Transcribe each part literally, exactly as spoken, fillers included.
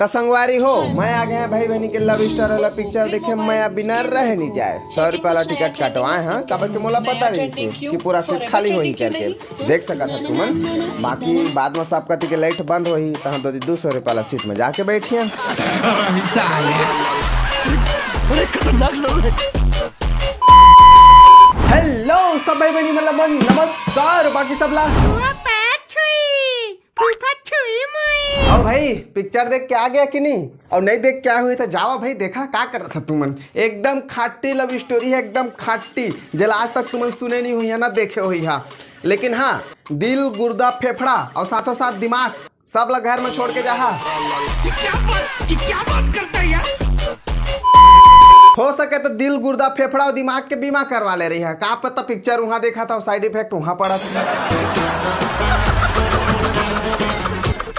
त संगवारी हो, मैं आ गया भाई बहनी के लव स्टोरी वाला पिक्चर देखे। मैं अब बिना रह नहीं जाए, सौ रुपया वाला टिकट कटवाए हैं, काबर कि मोला पता रहिस हे कि पूरा सीट खाली होही करके। देख सकत ह तुमन, बाकी बाद में सब कति के लाइट बंद होही, तहाँ दो दो सौ रुपया वाला सीट में जाके बैठिया। हेलो सब भाई बहनी, मतलब नमस्कार, बाकी सब ला। फूफा छुई, फूफा छुई मुई। आओ भाई, पिक्चर देख के आ गया कि नहीं? और नहीं देख के आए होही तो जावा भाई, देखा का करत ह तुमन। एकदम खाटी लव स्टोरी है, एकदम खाटी, जेला आज तक तुमन सुने नहीं होही है, ना देखे होही हा। लेकिन हाँ, दिल, गुर्दा, फेफड़ा और साथों साथ दिमाग सब ला घर में छोड़ के जाहा। ये क्या बात, ये क्या बात करता है यार? हो सके तो दिल, गुर्दा, फेफड़ा और दिमाग के बीमा करवा ले रही है। का पता पिक्चर वहां देखा था, साइड इफेक्ट वहां पड़ा था।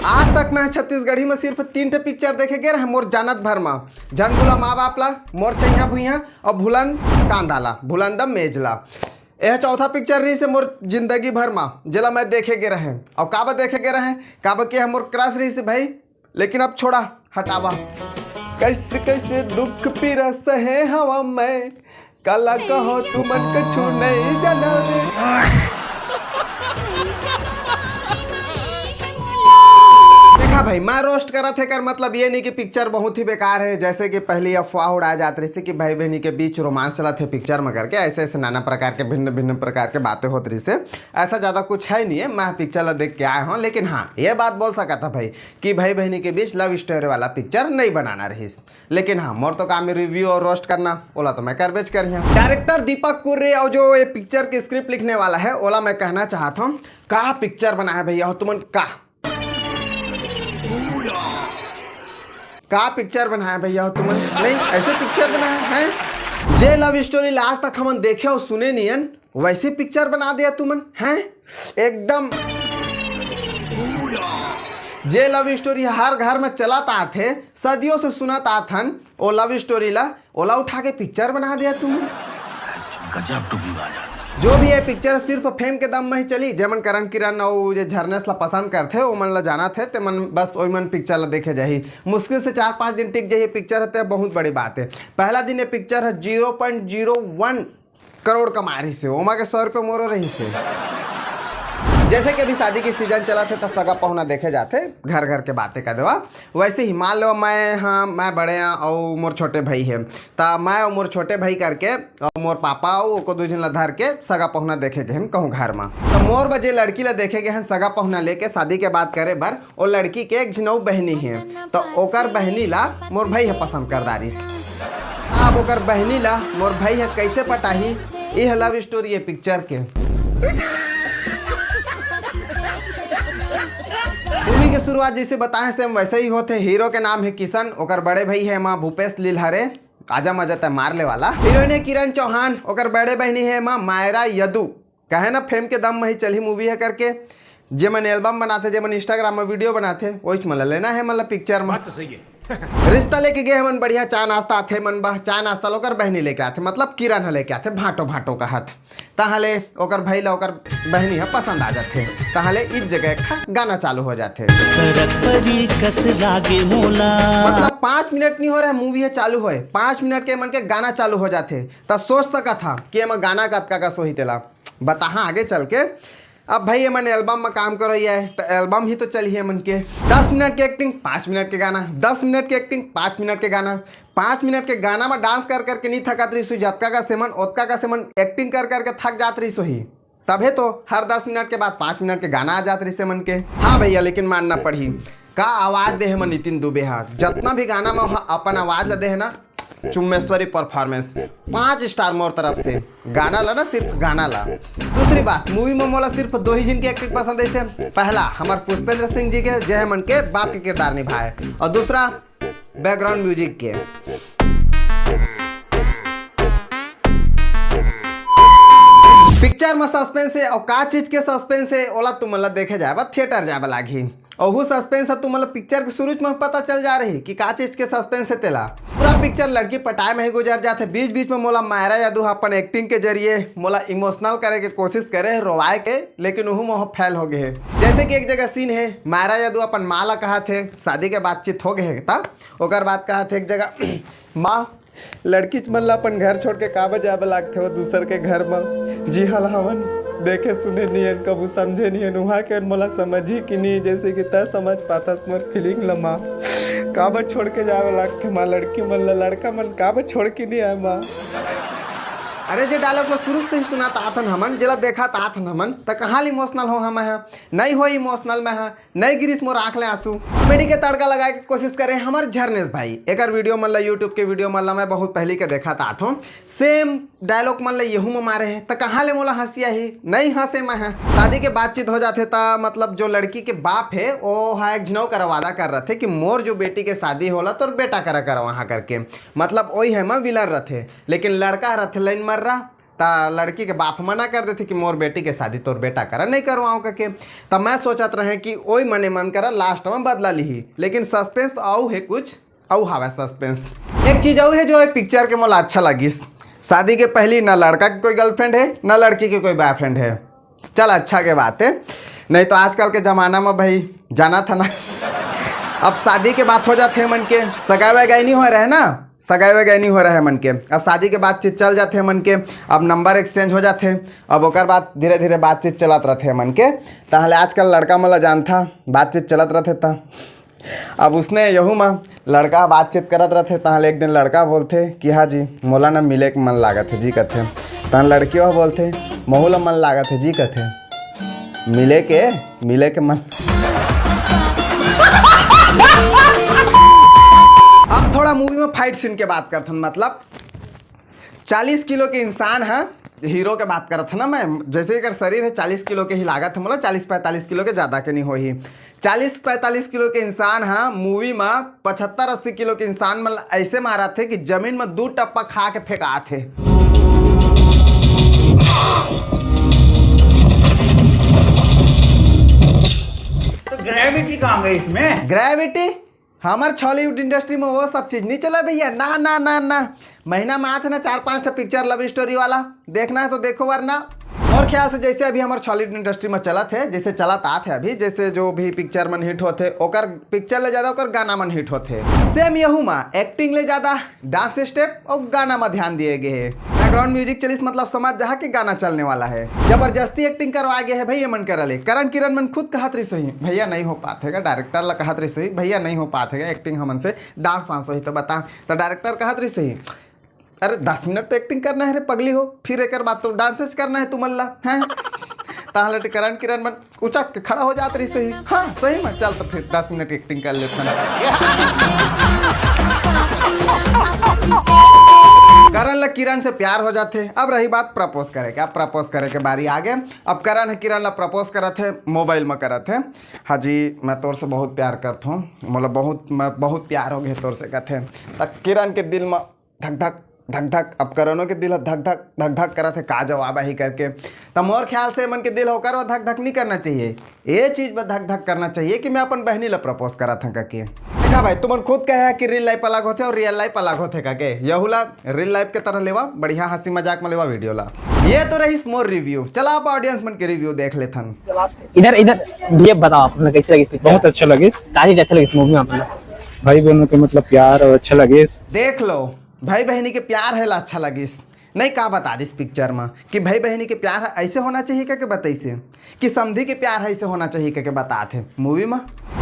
आज तक मैं छत्तीसगढ़ी में सिर्फ तीन ठे पिक्चर देखे गे रहे मोर जानत भर में। झन भूला माँ बाप ला, मोर छैया भुइया और भूलन कांदा ला, भूलन द मेज ला। यह चौथा पिक्चर रहिस हे मोर जिंदगी भर मा, जेला मैं देखे गे रहे। और काबर देखे गे रहे? काबर कि यह मोर क्रश रहिस हे भाई। लेकिन अब छोड़ा, हटावा। कैसे कैसे दुख पीरा सहे हवा मैं, काला कहो तुमन कछु नहीं जाना रे। देखा भाई, मैं रोस्ट करत हे कर मतलब ये नहीं कि पिक्चर बहुत ही बेकार है, जैसे कि पहली अफवाह उड़ाए जात रहिस हे कि भाई बहनी के बीच रोमांस चलत हे पिक्चर में करके, ऐसे ऐसे नाना प्रकार के भिन्न भिन्न प्रकार के बातें होत रहिस हे। ऐसा ज्यादा कुछ है नहीं है, मैं पिक्चर ला देख के आए हूँ। लेकिन हाँ, ये बात बोल सकत ह भाई कि भाई बहनी के बीच लव स्टोरी वाला पिक्चर नहीं बनाना रहिस। लेकिन हाँ, मोर तो काम है रिव्यू और रोस्ट करना, ओला तो मैं करबेच करिहा। डायरेक्टर दीपक कुर्रे और जो ये पिक्चर की स्क्रिप्ट लिखने वाला है, ओला मैं कहना चाहत हूँ, का पिक्चर बनाए भैया हो तुमन का? का पिक्चर बनाए भैया हो तुमन? नहीं, ऐसे पिक्चर बनाए हैं? जे लव स्टोरी ला आज तक हमन देखे और सुने नियन, वैसे पिक्चर बना दिया तुमन हैं। एकदम जे लव स्टोरी हर घर में चलत आथे, सदियों से सुनत आथन, ओ लव स्टोरी ला, ओला उठा के पिक्चर बना दिया तुमन। गजब टुकड़ी बाज आदमी। जो भी ये पिक्चर सिर्फ फेम के दम में ही चली, जेमन करण किरण अउ जे झरनेस ला पसंद करथे, ओमन ला जानत हे, तेमन बस ओइमन पिक्चर ला देखे जाही। मुश्किल से चार पाँच दिन टिक जाही पिक्चर, ते बहुत बड़ी बात है। पहला दिन ये पिक्चर है जीरो पॉइंट जीरो वन करोड़ कमा रहिस हे, ओमा के सौ रुपये मोरो रहिस हे। जैसे कि अभी शादी के सीजन चलत हे, त सगा पहुना देखे जाथे, घर घर के बातें कर देवा। वैसे ही मान लो, मैं, हाँ, मैं बड़े हाँ, अउ मोर छोटे भाई हे, त मैं अउ मोर छोटे भाई करके, अउ मोर पापा अउ ओको दू झन ला धर के सगा पहुना देखे गए हन कहूँ घर मा। त मोर बजे लड़की ला देखे गए हन सगा पहुना लेके शादी के बात करे बर, ओ लड़की के एक झिन अउ बहिनी हे, त ओकर बहिनी ला मोर भाई ह पसंद कर डारिस। अब ओकर बहिनी ला मोर भाई ह कैसे पटाही, ये ह लव स्टोरी ये पिक्चर के। मूवी के शुरुआत जैसे बताए सेम वैसे ही होथे। हीरो के नाम है किशन, ओकर बड़े भाई है माँ भूपेश लिलहरे, आजा मजा तय मार ले वाला। हीरोइन है किरण चौहान, ओकर बड़े बहिनी है माँ मायरा यदु। कहे ना फेम के दम में ही चलही मूवी है करके, जेमन एल्बम बनाथे, जेमन Instagram में वीडियो बनाथे, ओइच मन ला लेना है, मतलब पिक्चर में। बात तो सही है। रिश्ता लेके गए हमन बढ़िया चाय नाश्ता आथे मन बा, चाय नाश्ता ला ओकर बहिनी लेके आथे, मतलब किरण ह लेके आथे, भाटो भाटो कहत। तहाँ ले ओकर भाई ला ओकर बहिनी ह पसंद आ जाथे। तहाँ ले इस जगह एक ठा गाना चालू हो जाथे। सरक परी कस लागे मोला। मतलब पाँच मिनट नहीं हो रहा है मूवी है चालू होए, पाँच मिनट के मन के गाना चालू हो जाथे। त सोच सकत हा कि एमा गाना कतका कस होही तेला बताहा आगे चल के। अब भाई, एमन एल्बम में काम करो ये, तो एल्बम ही तो चलिए एमन के। दस मिनट के एक्टिंग, पाँच मिनट के गाना, दस मिनट के एक्टिंग, पाँच मिनट के गाना। पाँच मिनट के गाना में डांस कर करके नहीं थकत रहिस होही, जतका कस एमन, ओतका कस एमन एक्टिंग कर करके थक जात रहिस होही। तभे तो हर दस मिनट के बाद पाँच मिनट के गाना आ जात रहिस एमन के। हाँ भैया, लेकिन मानना पड़ही, का आवाज दे हे मन नितिन दुबे हा। जतना भी गाना में ओहा अपन आवाज ला दे हे ना, चुम्मेश्वरी परफॉर्मेंस, पाँच स्टार मोर तरफ से। गाना ला ना, सिर्फ गाना ला। दूसरी बात, मूवी में मोला सिर्फ दो ही जिन के एक्टिंग पसंद है। पहला हमर पुष्पेंद्र सिंह जी के, जे हे मन के बाप के किरदार निभाए, और दूसरा बैकग्राउंड म्यूजिक के। पिक्चर में सस्पेंस है, और का चीज के सस्पेंस है, ओला तुमन ला देखे जाए बा, थिएटर जाए बा लागही। ओहू सस्पेंस ह तुमन ला पिक्चर के शुरू में पता चल जा रही कि का चीज के सस्पेंस है तेला। पूरा पिक्चर लड़की पटाए में ही गुजर जाथे। बीच बीच में मोला मायरा यादव ह अपन एक्टिंग के जरिए मोला इमोशनल करे के कोशिश करे हे, रोवाए के, लेकिन उहू में फेल हो गए हे। जैसे कि एक जगह सीन है, मायरा यादव अपन माँ ला कहा थे, शादी के बातचीत हो गए हे, त ओकर बाद कहा थे एक जगह, माँ, लड़की मन ला अपन घर छोड़ के काबर जाए बर लागथे वो दूसर के घर म? जी हल हवन, देखे सुने नियन, कभू समझे नियन, उहाँ के मोला समझी कि नहीं, जैसे कि तै समझ पाथस मोर फीलिंग ल माँ। काबर छोड़ के जाए बर लागथे माँ लड़की मन ला, लड़का मन काबर छोड़ के नहीं आए माँ? अरे जे डायलॉग ला शुरू से ही सुनात आथन हमन, जेला देखात आथन हमन, त कहाँ ले इमोशनल हो हम ह? नहीं हो इमोशनल मैं ह, नहीं गिरिस मोर आँख ले आंसू। कॉमेडी के तड़का लगाए के कोशिश करे हमर झरनेश भाई। एकर वीडियो मन ला, YouTube के वीडियो मन ला मैं बहुत पहली के देखात आथों। सेम डायलॉग मन ला यहू में मारे हे, त कहाँ ले मोला हंसी आही? नहीं हंसे मैं ह। शादी के बातचीत हो जाथे त मतलब जो लड़की के बाप हे, ओ हा एक झिनव करा वादा कर रथे कि मोर जो बेटी के शादी होला तोर बेटा करा करवाहूं करके। मतलब ओही हे मैं विलन रथे, लेकिन लड़का रथे लाइन मर रहा, त लड़की के बाप मना कर देथे कि मोर बेटी के शादी तोर बेटा करा नहीं करवाओ कके। त मैं सोचत रहे कि ओई मने मन करा लास्ट में बदला लिही, लेकिन सस्पेंस तो अउ हे कुछ, अउ हावय सस्पेंस। एक चीज अउ हे जो ए पिक्चर के मोला अच्छा लगिस, शादी के पहली ना लड़का के कोई गर्लफ्रेंड हे, ना लड़की के कोई बॉयफ्रेंड हे। चल अच्छा के बात हे, नहीं तो आजकल के जमाना में भाई जाना था ना, अब शादी के बात हो जाथे मन के, सगाई वगाई नहीं हो रहे ना, सगाई वगाई नहीं हो रहे मन के। अब शादी के बातचीत चल जाथे मन के, अब नंबर एक्सचेंज हो जाथे, अब ओकर बाद धीरे धीरे बातचीत चलत रहथे मन के। ताहले आजकल लड़का मन ला जानथा, बातचीत चलत रहथे त अब उसने यहू म लड़का बातचीत करत रहथे, तहाँ ले एक दिन लड़का बोलथे कि हाँ जी, मोला ना मिले के मन लागत हे जी कथे। तहाँ लड़की वह बोलथे, महू ला मन लागत हे जी कथे। मिले के, मिले के मन। अब थोड़ा मूवी में फाइट सीन के बात करथन, मतलब चालीस किलो के इंसान ह, हीरो के बात करत ह ना मैं, जैसे एकर शरीर है चालीस किलो के ही लागत है, मतलब चालीस पैंतालीस किलो के ज्यादा के नहीं होही। चालीस पैंतालीस किलो के इंसान ह मूवी में पचहत्तर अस्सी किलो के इंसान मन ऐसे मारत है कि जमीन में दू टप्पा खा के फेंकात है। तो ग्रेविटी कहाँ गई इसमें? ग्रेविटी हमर छॉलीवुड इंडस्ट्री में वो सब चीज नहीं चला भैया, ना ना ना ना। महीना में आथे ना चार पांच ठा पिक्चर लव स्टोरी वाला, देखना है तो देखो, वरना मोर ख्याल से जैसे अभी हमर छॉलीवुड इंडस्ट्री में चलत है, जैसे चलत आत है अभी, जैसे जो भी पिक्चर मन हिट होथे, ओकर पिक्चर ले ज्यादा ओकर गाना मन हिट होथे। सेम यहू मा एक्टिंग ले ज्यादा डांस स्टेप और गाना में ध्यान दिए गए है। बैकग्राउंड म्यूजिक चलिस मतलब समझ जहा कि गाना चलने वाला है। जबरदस्ती एक्टिंग करवा गए है भैया मन करा ले। करण किरण मन खुद कहत रही सही, भैया नहीं हो पात है, डायरेक्टर ला कहत रही सही, भैया नहीं हो पात है एक्टिंग हमन से, डांस वांस होही तो बता। तो डायरेक्टर कहत रही सही, अरे दस मिनट तो एक्टिंग करना है रे पगली हो, फिर एकर बाद तो डांसेस करना है तुमन ला, हैं? ताहले करण किरण मन उचक के खड़ा हो जात रही सही। हाँ, सही में, चल तो फिर दस मिनट एक्टिंग कर लेथन। करण ला किरण से प्यार हो जाथे। अब रही बात प्रपोज करे के, अब प्रपोज करे के बारी आगे। अब करण ह किरण ला प्रपोज करत है, मोबाइल में करत है। हाँ जी, मैं तोर से बहुत प्यार करत हूँ, मतलब बहुत, मैं बहुत प्यार हो गए तोर से कथे। त किरण के दिल में धक धक धक धक, अब करणो के दिल ह धक धक धक धक करत है, का जवाब आही करके। त मोर ख्याल से मन के दिल होकर वो धक धक नहीं करना चाहिए, ये चीज में धक धक करना चाहिए कि मैं अपन बहनी ला प्रपोज करत हूँ करके। देखा भाई, तुमन खुद कहे है कि रियल लाइफ अलग होथे और रियल लाइफ अलग होथे करके। यहू ला रियल लाइफ के तरह लेवा, बढ़िया हंसी मजाक में लेवा वीडियो ला। ये तो रही मोर रिव्यू। चला अब ऑडियंस मन के रिव्यू देख लेथन। इधर, इधर, भैया बताओ आप, मतलब कैसे लगी इस पिक्चर? बहुत अच्छा लगे। का चीज अच्छा लगे इस मूवी में आप लोग? भाई बहनों के मतलब प्यार और अच्छा लगे। देख लो, भाई बहनी के प्यार है ला अच्छा लगिस। नहीं का बता दिस पिक्चर में कि भाई बहनी के प्यार है ऐसे होना चाहिए करके बताइसे, कि समधी के प्यार है ऐसे होना चाहिए करके बतात है मूवी में।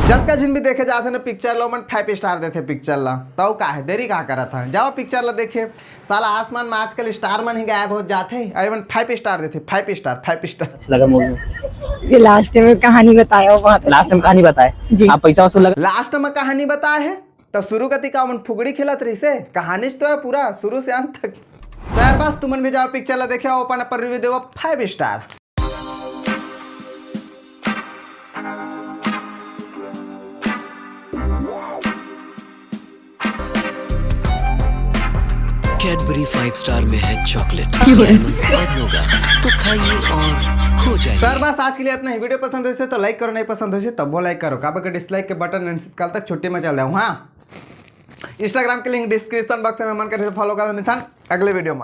जतका झिन भी देखे जाथे ना पिक्चर ला, मन फाइव स्टार देथे पिक्चर ला। तौ का है, देरी का करत है, जाओ पिक्चर ला देखे। साला आसमान में आजकल स्टार मन ही गायब हो जाथे, अरे मन फाइव स्टार देथे, फाइव स्टार, फाइव स्टार। अच्छा लगा मूवी में। ये लास्ट में कहानी बताया, वो बहुत अच्छी। लास्ट में कहानी बताए। जी। आप पैसा वसूल लगा। लास्ट में कहानी बताए है, तो शुरू कती का मन फुगड़ी खेलत रही से, कहानी तो है पूरा शुरू से अंत तक। तो यार बस तुमन भी जाओ पिक्चर ला देखे, अपन अपन रिव्यू देवो five star. Cadbury five star में है चॉकलेट, कैरमल और नोगा, तो खाइए और खो जाइए। तो यार बस आज के लिए इतना ही। वीडियो पसंद होइसे तो लाइक करो, नहीं पसंद होइसे तब वो लाइक करो, काबर के डिसलाइक के बटन अनसित काल तक छुट्टी में चल जाओ। हाँ, Instagram के link description box में मन करे follow कर मिलथन अगले video में।